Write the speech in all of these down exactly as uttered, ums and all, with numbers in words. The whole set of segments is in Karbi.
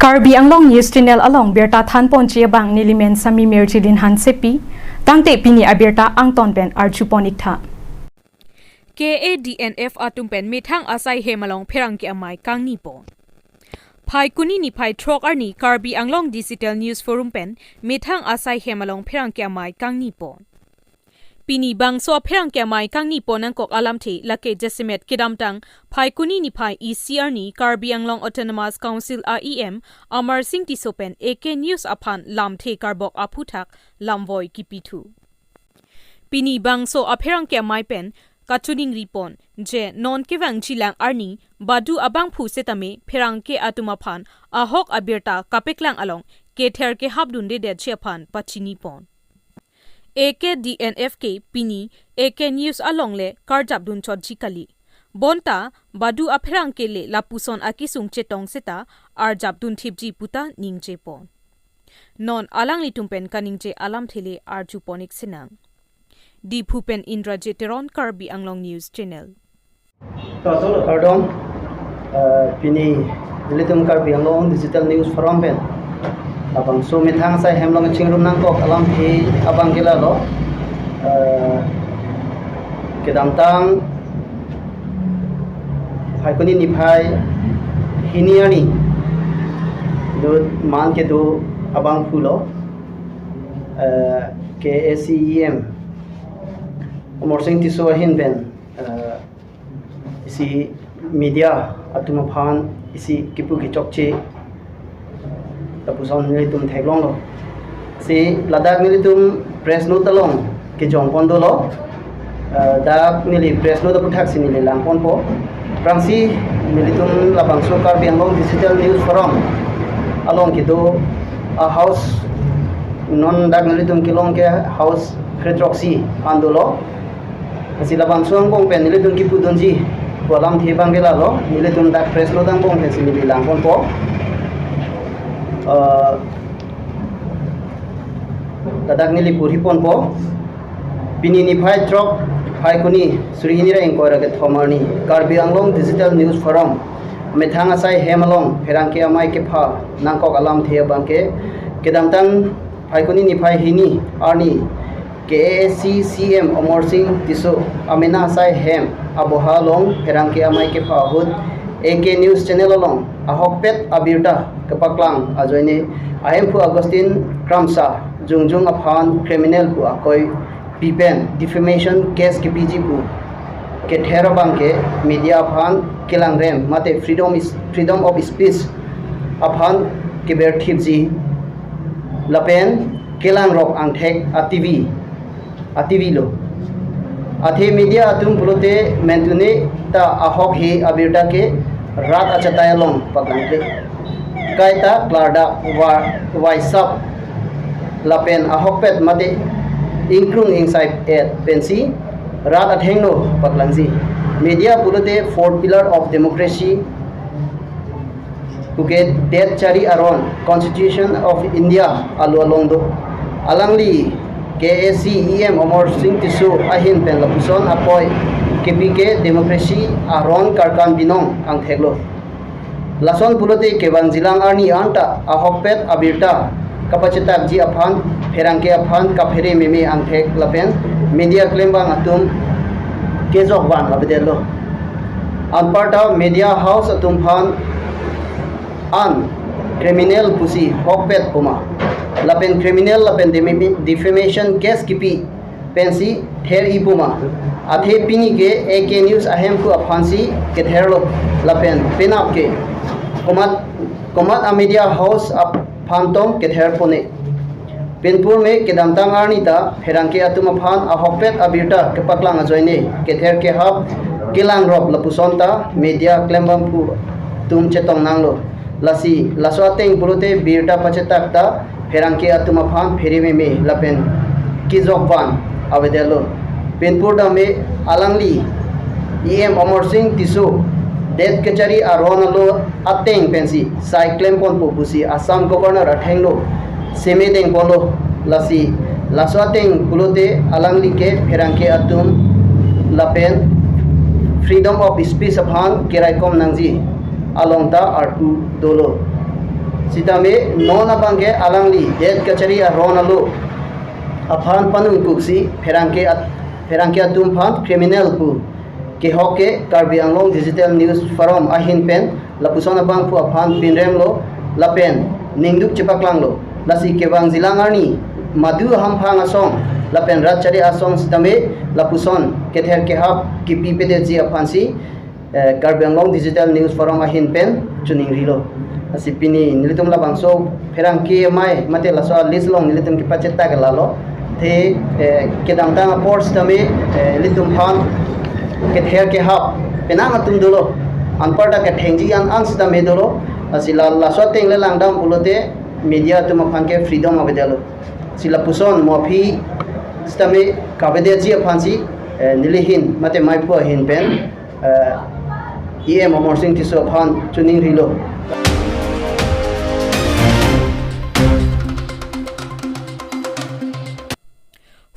Karbi Anglong News Channel along birta thanponji abang nelimen Sami Mirjilin Hansepi, tangte pini abirta angton pen arjupon iktha. K A D N F atum pen methang asai hem along pherangke amei kangnipo. Phaikuni niphai throk arni Karbi Anglong Digital News Forum pen methang asai hem along pherangke amei kangnipo. Pini bangso apherangke amei kangnipo nangkok alamthe lake jasemet kedamtang Phaikuni niphai isi arni Karbi Anglong Autonomous Council A E M Amarsing Tisso pen A K News aphan lamthe karbok aphuthak lamvoi kipithu. Pini bangso apherangke amei pen kachiningripon je non kevangjilang arni badu abangphu setame pherangke atum aphan ahok abirta kapeklang along kether kehapdundedetji aphan pachinipon. A K D N F ke pini A K News along le karjapdunchotji kali. Bonta badu apherangke le lapuson akesung chetong seta arjapdunthipji puta ningjepon. Non alanglitum pen kaningje alamthe le arjupon iksinang. Diphu pen Indrajit Teron, Karbi Anglong News Channel. Kardom, eh, pini nelitum Karbi Anglong Digital News Forum pen labangso methang asai hem along chingrum nangkok alamthe abang ke lalo, eh, kedamtang Phaikuni niphai hini arni dut man kedo abangphu lo, eh, K A C E M Amarsing Tisso ahin pen, eh, isi media atum aphan isi kipu kechokche lapuson nelitum theklonglo. Si ladak nelitum press note along kejongpon dolo. Eh, dak neli press note aphuthaksi neli langponpo. Aphrangsi nelitum labangso Karbi Anglong Digital News Forum along kedo a-house, non dak nelitum kelong ke house kre throksi an dolo. Lasi labangso angbong pen nelitum kipudunji pu alamthe abang ke lalo, nelitum dak press note angbong pensi neli langponpo. Eh, ladak neli purhiponpo. Pini niphai throk Phaikuni suri hini ra ingkoi ra kethom arni Karbi Anglong Digital News Forum methang asai hem along pherangke amei kepha nangkok alamthe abang ke kedamtang Phaikuni niphai hini arni K A C C M Amarsing Tisso amena asai hem aboha along pherangke amei kepha ahut A K News Channel along ahokpet abirta kepaklang ajoine ahemphu Augustine Kramsa Jungjung aphan criminal pu akoi pipen defamation case kepiji pu kether abang ke media aphan kelangrem mate freedom is, freedom of speech aphan keberthipji lapen kelangrok angthek a-T V, a-T V lo. Athe media atum pulote mentune ta ahok he abirta ke rat achatai along paklangkle. Kaita klardak wa waisap lapen ahokpet mate ingkrung ingsai et pensi rat athengno paklangji. Media pulote fourth pillar of democracy puke det chari aron Constitution of India alo along do. Alangli K A C E M Amarsing Tisso ahin pen lapuson apoi kepi ke democracy aron karkan binong angtheklo. Lason pulote kevangjilang arni anta ahokpet abirta kapachetakji aphan pherangke aphan kaphere meme angthek lapen media klembang atum kejokvan avedetlo. Anparta media house atum aphan an criminal pusi hokpet puma lapen criminal lapen demi- defamation case kipi pensi ther-i puma. Athe pini ke A K News ahemphu aphansi ketherlo lapen penap ke komat komat a-media house aphan tong kether pone. Pinpur me kedamtang arni ta pherangke atum aphan ahokpet abirta kepaklang ajoine kether kehap kelangrok lapuson ta media klembangphu atum chetong nanglo. Lasi laso ateng pulote birta pachetak ta pherangke atum aphan phere meme lapen kejokvan avedetlo. Pinpur dame alangli E M Amarsing Tisso det kechari aron alo ateng pensi sai klemponpo pusi Assam Governor athengno seme dengponlo. Lasi laso ateng pulote alangli ke pherangke atum lapen freedom of speech aphan keraikom nangji along ta arpu dolo. Sitame non abangke alangli det kachari aron alo aphan panungkuksi pherangke at, pherangke atum aphan criminal pu kehok ke Karbi Anglong Digital News Forum ahin pen lapuson abangphu aphan pinremlo lapen ningduk chepaklanglo. Lasi kevangjilang arni madu hamphang asong lapen rat chari asong sitame lapuson kether kehap kipi pedetji aphansi eh, Karbi Anglong Digital News Forum ahin pen choningrilo. Lasi pini nelitum labangso pherangke amei mate laso a-list along nelitum kepachethak ke lalo. Athe eh, kedamtang apor sitame eh, nelitum aphan kether kehap penang atum dolo. Anparta kethengji an an sitame dolo. Lasi la laso ateng le langdam pulote media atum aphan ke freedom avedetlo. Si lapuson mo aphi sitame kavedetji aphansi eh, neli ahin mate meiphu ahin pen eh, E M Amarsing Tisso aphan choningrilo.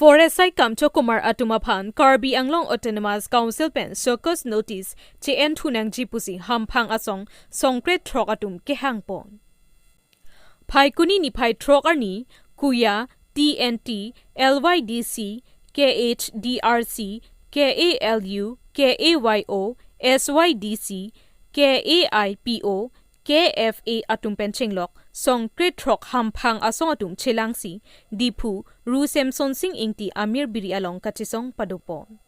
Forest asai kam chokomar atum aphan Karbi Anglong Autonomous Council pen show cause notice che-en thunangji pusi hamphang asong songkre throk atum kehangpon. Phaikuni niphai throk arni, Kuya, T N T, L Y D C, K H D R C, K A L U, K A Y O, S Y D C, K A I P O, K F A atum pen chenglok songkre throk hamphang asong atum chelangsi Diphu Ru Semsonsing Ingti amir biri along kachesong padopon.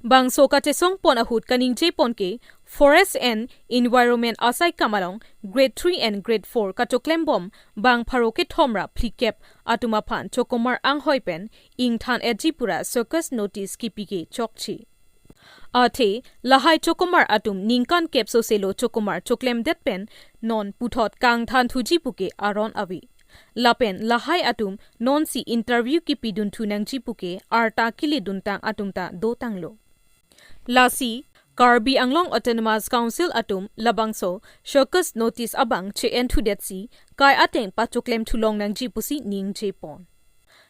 Bangso kachesongpon ahut kaningjepon ke Forest and Environment asai kam along Grade three and Grade four kachoklembom bang pharo kethom ra phlikep atum aphan chokomar anghoi pen ingthan etji pura show cause notice kipi ke chokche. Athe lahai chokomar atum ningkan kep soselo chokomar choklemdet pen non puthot kangthan thuji puke aron ave. Lapen lahai atum nonsi interview kipidun thunangji puke arta kiliduntang atum ta dotanglo. Lasi Karbi Anglong Autonomous Council atum labangso show cause notice abang che-en thudetsi kai ateng pachoklem thulong nangji pusi ningjepon.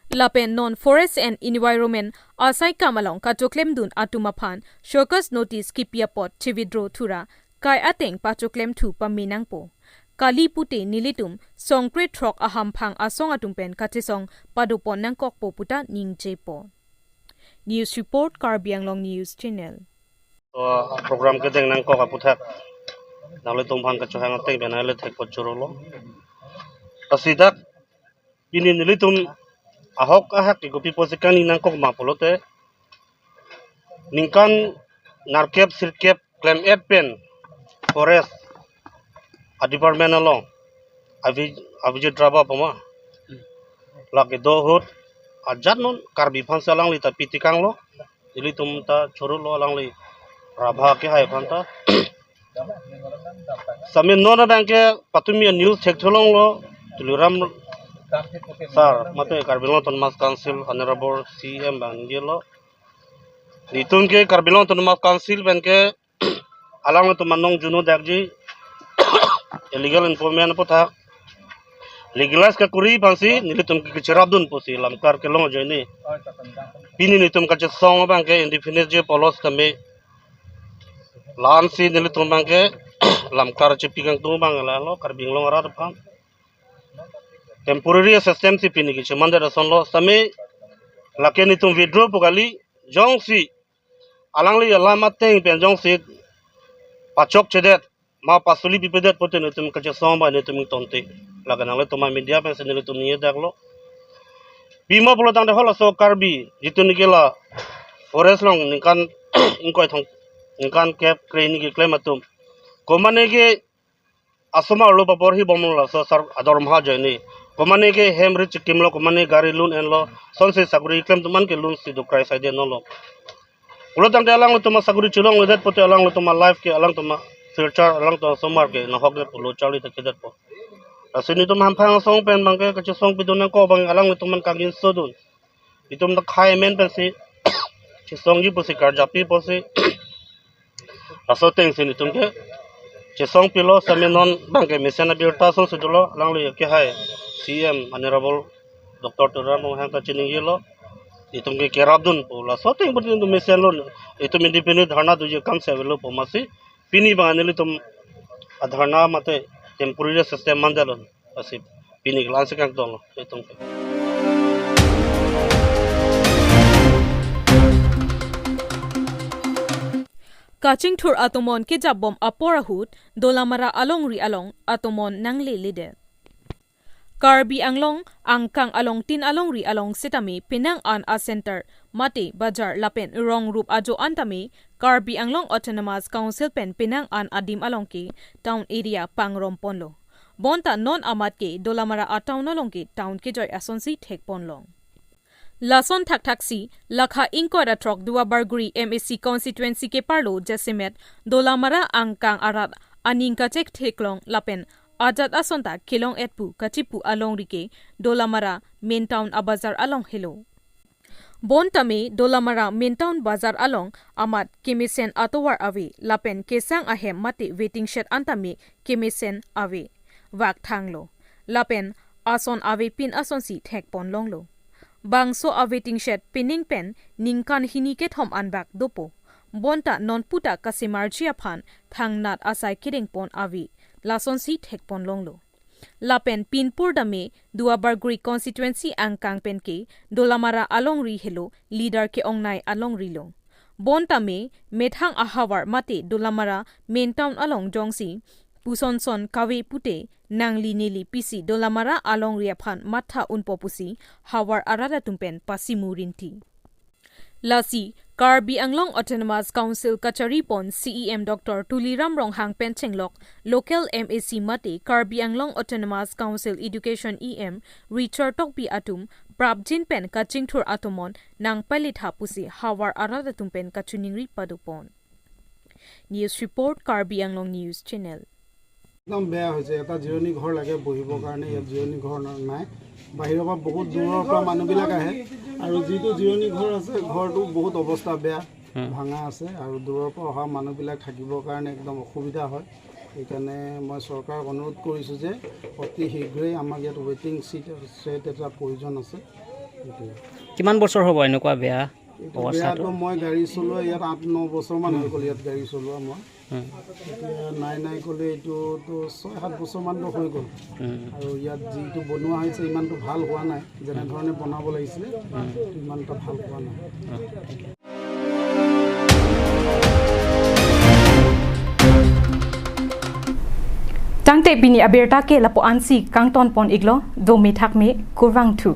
Lapen non Forest and Environment asai kam along kachoklemdun atum aphan show cause notice kipi apot che-withdraw thura kai ateng pachoklem thu pame nangpo. Kali pute nelitum songkre throk ahamphang asong atum pen kachesong padopon nangkokpo puta ningjepo. News report, Karbi Anglong News Channel. O, program kedeng nangkok aputhak nanglitum aphan kachohang ateng pen nangle thekpo chorolo. Lasi dak pini nelitum ahok ahak ke kopi pusi kangni nangkok ma pulote, ningkan nerkep sirkep klem-et pen forest a-department along Abhi-, Abhijit Rabha pama, lake do ahut ajat non Karbi aphansi alangli ta pi tekanglo, ilitum ta chorolo, alangli Rabha kehai aphan ta. Sitame non abangke patumi news thekthulonglo, Tuliram sir mate Karbi Anglong Autonomous Council Honorable C E M abang ningjelo. Nelitum ke Karbi Anglong Autonomous Council pen ke alanglitum anong juno dakji illegal enforcement aputhak legalize kakuri aphansi nelitum ke kacherapdun pusi lamklar kelong ajoine pini nelitum kachesong abangke indefinite je polos tame la-ansi nelitum abangke lamklar chepi kangtung abang lalo Karbi Anglong arat aphan temporary assistance si pini kechemandet asonlo. Sitame lake nelitum withdraw pu kali, jongsi alangli alam ateng pen jongsi pachokchedet ma pasuli pipedet pute nelitum kachesong abang nelitum ingtonte. Lake nanglitum media pensi nelitum ningjedaklo. Pima pulotangte halaso Karbi jitu neke la forest along ningkan ingkoi thong ningkan kep kre neke klem atum, komane ke asomar lo paporhi bomlo, laso sar ador maha ajoine. Komane ke hem rit chekimlo, komane gari loan enlo, sonsi sakuri klem atum an ke loan si dokrai saide nolo. Pulotangte alanglitum asakuri chelongledet pute alanglitum alife ke, alanglitum afuture, alanglitum asomar ke nahokdet pulo charli ta kedetpo. Lasi nelitum hamphang asong pen abangke kachesong pidun nangkok abang alanglitum an kangjinso dun. Itum ta khei amen pensi chesongji pusi karjapi pusi laso atengsi nelitum ke chesong pilo. Sitame non abangke mesen abirta asonsi dolo, alangli kehai C E M Honorable Doctor Tuliram Ronghang ta chiningjelo. Itum ke kerapdun pu laso ateng pute itum mesenlo, itum independent dharna doji akam si avelo pu amatsi pini abang nelitum adharna mate temporary system mandalo, lasi pini kelang si kangtonlo, itum ke. Kachingthur atomon kejapbom apor ahut Dolamara alongri along atomon nangleledet. Karbi Anglong angkang along tin alongri along sitame penang an a center mate bajar lapen rong rup ajo an tame Karbi Anglong Autonomous Council pen penang an adim along ke town area pangromponlo. Bonta non amat ke Dolamara a town along ke town kejoi asonsi thekponlong. Lason thakthaksi lakha ingkoi ra throk Duarbagori M A C constituency keparlo jasemet Dolamara angkang arat aning kachektheklong lapen ajat asonta kelong-et pu kachipu alongri ke Dolamara main town abazar along helo. Bon tame Dolamara main town bazar along amat kemesen atovar ave lapen kesang ahem mate waiting shed an tame kemesen ave, vak thanglo. Lapen ason avepin asonsi thekponlonglo. Bangso a waiting shed pining pen ningkan hini kethom anbak dopo. Bonta non puta kasemarji aphan thangnat asai kedengpon ave, lasonsi thekponlonglo. Lapen pinpur tame Duarbagori constituency angkang pen ke Dolamara alongri helo, leader ke-ongnei alongri lo. Bon tame methang ahavar mate Dolamara main town along jongsi pusonson kave pute nangli neli pisi Dolamara alongri aphan matha unpo pusi havar arat atum pen pasimu rinti. Lasi Karbi Anglong Autonomous Council kacharipon C E M Doctor Tuliram Ronghang pen chenglok local M A C mate Karbi Anglong Autonomous Council Education E M Richard Tokbi atum prapjin pen kachingthur atomon nangpalitha pusi havar arat atum pen kachiningri padopon. News report, Karbi Anglong News Channel. একদম বেয়া হৈছে। এটা জিৰণি ঘৰ লাগে বহিবৰ কাৰণে, ইয়াত জিৰণি ঘৰ ন- নাই। বাহিৰৰ পৰা বহুত দূৰৰ পৰা মানুহবিলাক আহে আৰু যিটো জিৰণি ঘৰ আছে, ঘৰটো বহুত অৱস্থা বেয়া, ভাঙা আছে আৰু দূৰৰ পৰা অহা মানুহবিলাক থাকিবৰ কাৰণে একদম অসুবিধা হয়। সেইকাৰণে মই চৰকাৰক অনুৰোধ কৰিছোঁ যে অতি শীঘ্ৰেই আমাক ইয়াত ৱেটিং শ্বেড এটা প্ৰয়োজন আছে। সেইটোৱে। কিমান বছৰ হ'ব এনেকুৱা বেয়া এইটো অৱস্থাটো? বেয়াটো মই গাড়ী চলোৱা ইয়াত আঠ ন বছৰমান হৈ গ'ল, ইয়াত গাড়ী চলোৱা মই। এতিয়া নাই নাই ক'লে এইটোতো ছয় সাত বছৰমানতো হৈ গ'ল। আৰু ইয়াত যিটো বনোৱা হৈছে ইমানটো ভাল হোৱা নাই, যেনেধৰণে বনাব লাগিছিলে ইমান এটা ভাল হোৱা নাই। Tangte pini abirta ke lapu-ansi kangtonpon iklo, dome thakme, kurvangthu.